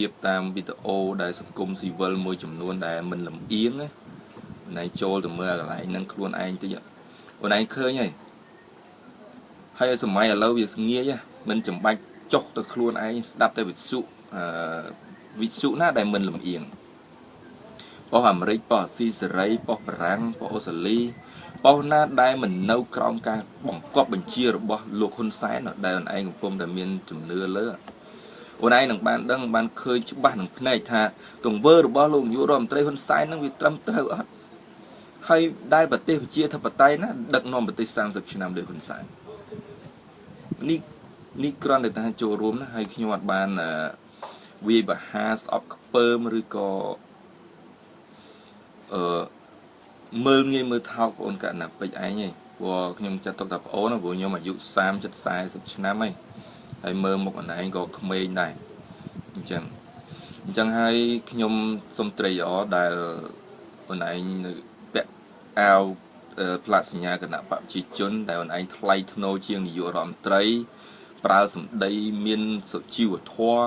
ៀបតាមវីដេអូដែលសង្គមស៊ីវិលមួយចំនួនដែលមិនលំអៀងណាអូនឯងចូលទៅមើលកន្លែងហ្នឹងខ្លួនឯងតិចអូនឯងឃើញហើយហើយសម័យឥឡូវវាងាយមិនចាំបាច់ចុះទៅខ្លួនឯងស្ដាប់តែវិទ្យុអឺវិទ្យុណាដែលមិនលំអៀងប៉ុស្តិ៍អាមេរិកប៉ុស្តិ៍អាស៊ីសេរីប៉ុស្តិ៍បារាំងប៉ុស្តិ៍អូស្ត្រាលីប៉ុស្តិ៍ណាដែលមិននៅក្រោមការបង្គាប់បញ្ជារបស់លោកហ៊ុនសែនដែលអូនឯងកំពុងតែមានជំនឿលើអូនឯងនឹងបានដឹងបានឃើញច្បាស់នឹងភ្នែកថាទង្វើរបស់លោកនាយករដ្ឋមន្ត្រីហ៊ុនសែននឹងវាត្រឹមត្រូវអត់ហើយដែលប្រទេសប្រជាធិបតេយ្យណាដឹកនាំប្រទេស30ឆ្នាំដោយហ៊ុនសែននេះនេះគ្រាន់តែថាចូលរួមណាហើយខ្ញុំអត់បានវាយបហាស្អប់ខ្ពើមឬក៏អឺមើលងាយមើលថោកបងកណ្ណាពេជ្រឯងឯងព្រោះខ្ញុំចាត់ទុកថាប្អូនព្រោះខ្ញុំអាយុ30 ជិត40ឆ្នាំហើយហើយមើលមុខអនឯងក៏ក្មេងដែរអញ្ចឹងអញ្ចឹងហើយខ្ញុំសូមត្រេកអរដែលអូនឯងនៅពាក់អាវផ្លាកសញ្ញាគណៈបព្វជិជនដែលអូនឯងថ្លៃថ្នូរជាងនាយករដ្ឋមន្ត្រីប្រើសម្ដីមានសុជីវធម៌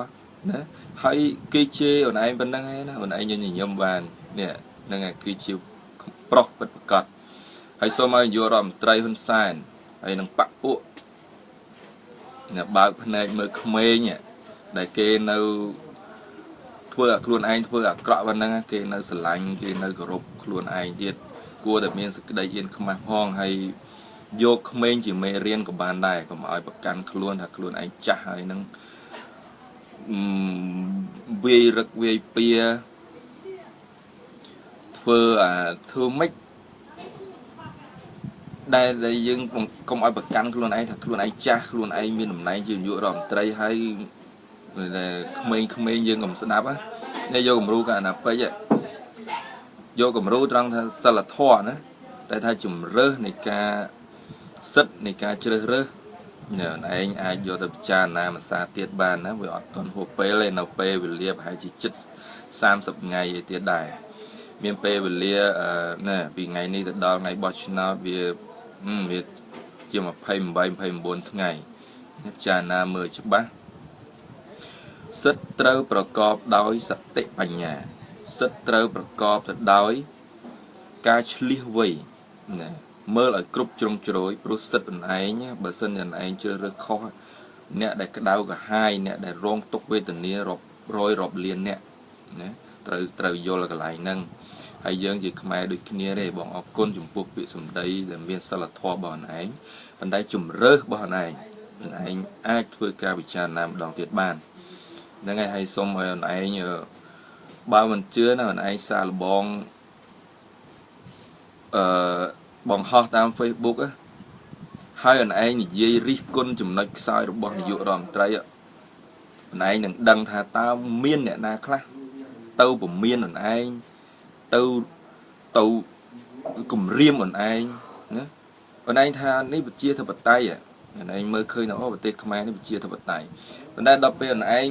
ណាហើយគេជេរអូនឯងប៉ុណ្្នឹងឯណាអូនឯងញញឹមបាននេះហ្នឹងហើយគឺជាប្រុសពិតប្រាកដហើយសូមឲ្យនាយករដ្ឋមន្ត្រីហ៊ុនសែនហើយនឹងបកពួកអ្នកបើកភ្នែកមើលក្មេងដែលគេនៅធ្វើឲ្យខ្លួនឯងធ្វើអាក្រក់ប៉ុណ្ណឹងគេនៅស្រឡាញ់គេនៅគោរពខ្លួនឯងទៀតគួរតែមានសក្តីអៀនខ្មាស់ផងហើយយកក្មេងជាមេរៀនក៏បានដែរកុំឲ្យប្រកាន់ខ្លួនថាខ្លួនឯងចាស់ហើយនឹងវាយរឹកវាយពៀធ្វើអាធ្វើម៉េចដែលយើងកុំឲ្យប្រកាន់ខ្លួនឯងថាខ្លួនឯងចាស់ខ្លួនឯងមានតំណែងជានាយករដ្ឋមន្ត្រីហើយក្មេងៗយើងកុំស្ដាប់ណាយកគំរូកណ្ណាពេជ្រយកគំរូត្រង់ថាសិលធម៌ណាតែថាជំរើសនៃការសិទ្ធនៃការជ្រើសរើសអ្នកឯងអាចយកទៅពិចារណាមួយសារទៀតបានណាវាអត់ទាន់ហួសពេលទេនៅពេលវេលាប្រហែលជាជិត30ថ្ងៃឯទៀតដែរមានពេលវេលាណាពីថ្ងៃនេះទៅដល់ថ្ងៃបោះឆ្នោតវាវាជា28 29ថ្ងៃពិចារណាមើលច្បាស់សិទ្ធត្រូវប្រកបដោយសតិបញ្ញាសិទ្ធត្រូវប្រកបទៅដោយការឆ្លៀសវៃណាមើលឲ្យគ្រប់ជ្រុងជ្រោយព្រោះសិទ្ធិឯងបើសិនជាឯងជ្រើសរើសខុសអ្នកដែលក្តៅក្រហាយអ្នកដែលរងទុក្ខវេទនារាប់រយរាប់លានអ្នកណាត្រូវយល់កន្លែងហ្នឹងហើយយើងជាខ្មែរដូចគ្នាទេបងអរគុណចំពោះពាក្យសម្ដីដែលមានសិលធម៌របស់ឯងប៉ុន្តែជំរើសរបស់ឯងឯងអាចធ្វើការពិចារណាម្ដងទៀតបានហ្នឹងហើយហើយសូមឲ្យឯងបើមិនជឿណាឯងសាឡបងអឺបង្ហោះតាម Facebook ហើយអនឯងនិយាយរិះគន់ចំណុចខ្សោយរបស់នាយករដ្ឋមន្ត្រីអនឯងនឹងដឹងថាតើមានអ្នកណាខ្លះទៅពមៀនអនឯងទៅគំរាមអនឯងណាអនឯងថានេះប្រជាធិបតេយ្យអនឯងមើលឃើញថាអូប្រទេសខ្មែរនេះប្រជាធិបតេយ្យប៉ុន្តែដល់ពេលអនឯង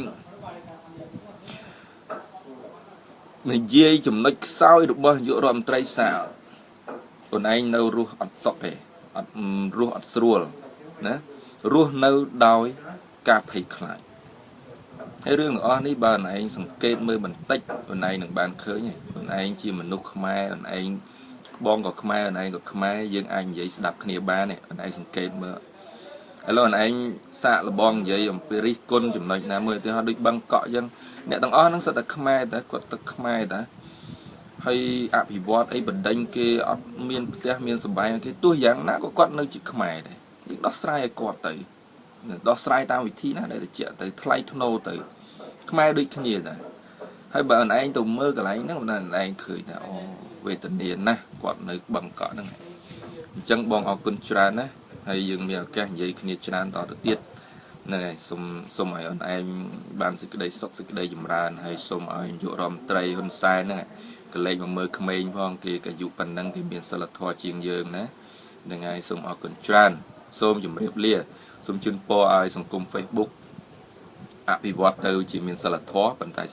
និយាយចំណុចខ្សោយរបស់នាយករដ្ឋមន្ត្រីសាលអូនឯងនៅរស់អត់សុខទេអត់រស់អត់ស្រួលណារស់នៅដោយការភ័យខ្លាចហើយរឿងទាំងអស់នេះបើអូនឯងសង្កេតមើលបន្តិចអូនឯងនឹងបានឃើញហើយអូនឯងជាមនុស្សខ្មែរអូនឯងបងក៏ខ្មែរអូនឯងក៏ខ្មែរយើងអាចនិយាយស្ដាប់គ្នាបានទេអូនឯងសង្កេតមើលឥឡូវអូនឯងសាកល្បងនិយាយអំពីរិះគន់ចំណុចណាមួយឧទាហរណ៍ដូចបឹងកក់អញ្ចឹងអ្នកទាំងអស់ហ្នឹងសុទ្ធតែខ្មែរតែគាត់ទឹកខ្មែរតាហើយអភិវឌ្ឍអីបណ្ដេញគេអត់មានផ្ទះមានសម្បែងគេទោះយ៉ាងណាក៏គាត់នៅជាខ្មែរដែរយើងដោះស្រាយឲ្យគាត់ទៅដោះស្រាយតាមវិធីណាដែលត្រជាក់ទៅថ្លៃថ្នូរទៅខ្មែរដូចគ្នាដែរហើយបើអូនឯងទៅមើលកន្លែងហ្នឹងអូនឯងឃើញថាអូវេទនាណាស់គាត់នៅបឹងកក់ហ្នឹងអញ្ចឹងបងអរគុណច្រើនណាស់ហើយយើងមានឱកាសនិយាយគ្នាច្រើនតទៅទៀតហ្នឹងហើយសូមឲ្យអូនឯងបានសេចក្តីសុខសេចក្តីចម្រើនហើយសូមឲ្យនាយករដ្ឋមន្ត្រីហ៊ុនសែនហ្នឹងកលេចមកមើលក្មេងផងគេក៏អាយុប៉ុណ្ណឹងគេមានសិលធម៌ជាងយើងណាហ្នឹងហើយសូមអរគុណច្រើនសូមជម្រាបលាសូមជូនពរឲ្យសង្គម Facebook អភិវឌ្ឍទៅជាមានសិលធម៌ប៉ុន្តែ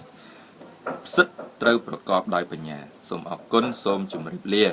សិទ្ធត្រូវប្រកបដោយបញ្ញាសូមអរគុណសូមជម្រាបលា